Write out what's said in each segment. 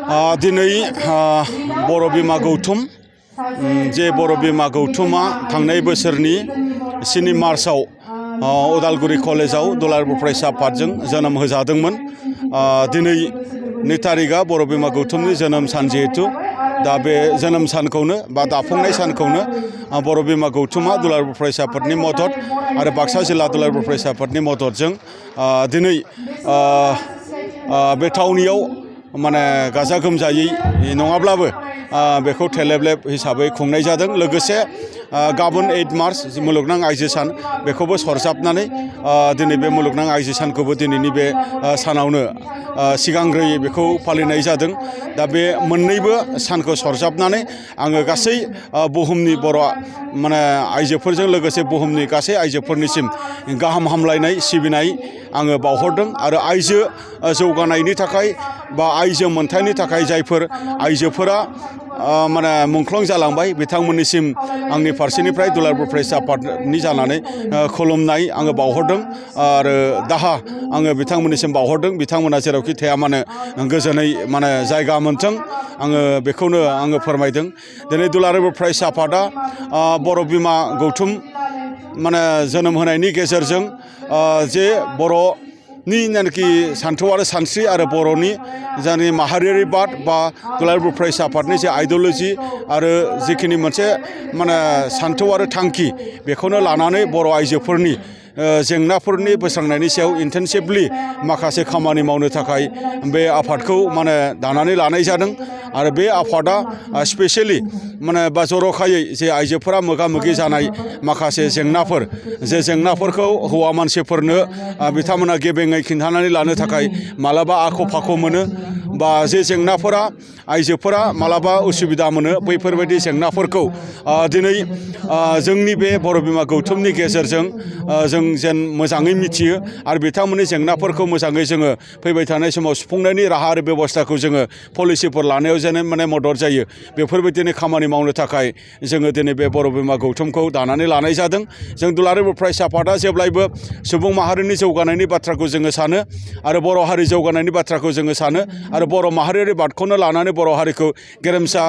दिनै बर' बिमा गौथुम जे बर' बिमा गौथुमा थांनाय बोसोरनि 7 मार्चआव उदालगुरि कलेजाव दुलाराय बर' फरायसा आफादजों जोनोम होजादोंमोन। दिनै 2 तारिखआ बर' बिमा गौथुमनि जोनोम सान जिहेतु दा बे जोनोम सानखौनो बा दाफुंनाय सानखौनो बर' बिमा गौथुमा दुलाराय बर' फरायसा आफादनि मदद आरो बाक्सा जिल्ला दुलाराय बर' फरायसा आफादनि मददजों दिनै बे थावनियाव माने गाजा गोमजायै नङाब्लाबो बेखौ थेलेबलेब हिसाबै खुंनाय जादों। लोगोसे गाबोन 8 मार्च मुलुगनां आइजो सान बेखौबो सरजाबनानै दिनै बे मुलुगनां आइजो सानखौबो दिनैनि बे सानावनो सिगांग्रोयै बेखौ फालिनाय जादों। दा बे मोननैबो सानखौ सरजाबनानै आङो गासै बुहुमनि बर' माने आइजोफोरजों लोगोसे बुहुमनि गासै आइजोफोरनिसिम गाहाम हामलायनाय सिबिनाय आङो बावहरदों। आरो आइजो जौगानायनि थाखाय बा आइजो मोनथायनि थाखाय जायफोर आइजोफोरा माने मुंख्लं जालांबाय बिथांमोननिसिम आंनि फारसेनिफ्राय दुलाराय बर' फरायसा आफादनि जानानै खुलुमनाय आङो बावहरदों आरो दाहा आङो बिथांमोननिसिम बावहरदों। बिथांमोना जेरावखि थाया मानो गोजोनै माने जायगा मोनथों आङो बेखौनो आङो फोरमायदों। दिनै दुलाराय बर' फरायसा आफादा बर' बिमा गौथुम माने जोनोम होनायनि गेजेरजों जे बर'नि सान्थौ आरो सानस्रि आरो बर'नि जानि माहारियारि बाद बा दुलाराय बर' फरायसा आफादनि जे आइडिय'लजि आरो जिखिनि मोनसे माने सान्थौ आरो थांखि बेखौनो लानानै बर' आइजोफोरनि जेंनाफोरनि बोस्रांनायनि सायाव इन्टेनसिभलि माखासे खामानि मावनो थाखाय बे आफादखौ माने दानानै लानाय जादों। आरो बे आफादा स्पेसियेलि माने बा जर'खायै जे आइजोफोरा मोगा मोगि जानाय माखासे जेंनाफोर जे जेंनाफोरखौ हौवा मानसिफोरनो बिथांमोना गेबेङै खिन्थानानै लानो थाखाय मालाबा आख' फाख' मोनो बा जे जेंनाफोरा आइजोफोरा मालाबा उसुबिदा मोनो बैफोरबायदि जेंनाफोरखौ दिनै जोंनि बे बर' बिमा गौथुमनि गेजेरजों जों जेन मोजाङै मिथियो आरो बिथांमोननि जेंनाफोरखौ मोजाङै जोङो फैबाय थानाय समाव सुफुंनायनि राहा आरो बेब'स्थाखौ जोङो पलिसिफोर लानायाव जेन माने मदद जायो बेफोरबायदिनो खामानि मावनो थाखाय जोङो दिनै बे बर' बिमा गौथुमखौ दानानै लानाय जादों। जों दुलाराय बर' फरायसा आफादा जेब्लायबो सुबुं माहारिनि जौगानायनि बाथ्राखौ जोङो सानो आरो बर' हारि जौगानायनि बाथ्राखौ जोङो सानो आरो बर' माहारियारि बादखौनो लानानै बर' हारिखौ गेरेमसा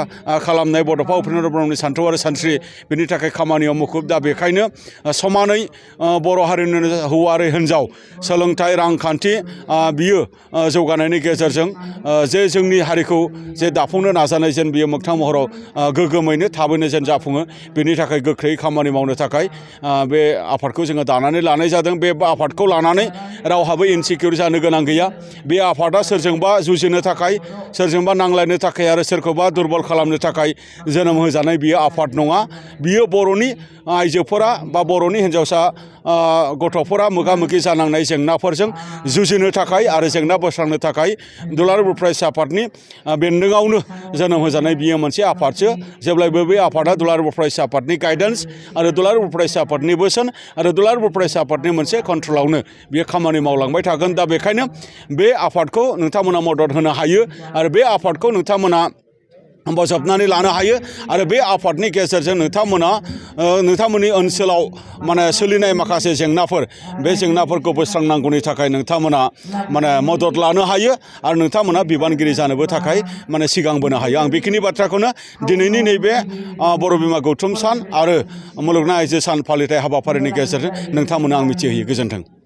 खालामनाय बड'फा उपेन्द्र ब्रह्मनि सान्थौ आरो सानस्रि बेनि थाखाय खामानियाव मुखुब। दा बेखायनो समानै बर' हारिनि हौवा आरो हिन्जाव सोलोंथाइ रांखान्थि बियो जौगानायनि गेजेरजों जे जोंनि हारिखौ जे दाफुंनो नाजानाय जेन बियो मोगथां महराव गोग्गोमैनो थाबैनो जेन जाफुङो बेनि थाखाय गोख्रैयै खामानि मावनो थाखाय बे आफादखौ जोङो दानानै लानाय जादों। बे आफादखौ लानानै रावहाबो इनसिकिउर जानो गोनां गैया। बे आफादा सोरजोंबा जुजिनो थाखाय सोरजोंबा नांलायनो थाखाय आरो सोरखौबा दुरबल खालामनो थाखाय जोनोम होजानाय बियो आफाद नङा। बियो बर'नि आइजोफोरा बा बर'नि हिन्जावसा गथ'फोरा मोगा मोगि जानांनाय जेंनाफोरजों जुजिनो थाखाय आरो जेंना बोस्रांनो थाखाय दुलाराय बर' फरायसा आफादनि बेन्दोंआवनो जोनोम होजानाय बियो मोनसे आफादसो। जेब्लायबो बे आफादा दुलाराय बर' फरायसा आफादनि गाइडेन्स आरो दुलाराय बर' फरायसा आफादनि बोसोन आरो दुलाराय बर' फरायसा आफादनि मोनसे कन्ट्रलावनो बियो खामानि मावलांबाय थागोन। दा बेखायनो बे आफादखौ नोंथांमोना मदद होनो हायो आरो बे आफादखौ नोंथांमोना बजबनानै लानो हायो आरो बे आफादनि गेजेरजों नोंथांमोननि ओनसोलाव माने सोलिनाय माखासे जेंनाफोर बे जेंनाफोरखौ बोस्रांनांगौनि थाखाय नोंथांमोना माने मदद लानो हायो आरो नोंथांमोना बिबानगिरि जानोबो थाखाय माने सिगांबोनो हायो। आं बेखिनि बाथ्राखौनो दिनैनि नैबे बर' बिमा गौथुम सान आरो मुलुगनां आइजो सान फालिथाय हाबाफारिनि गेजेरजों नोंथांमोननो आं मिथिहोयो। गोजोन्थों।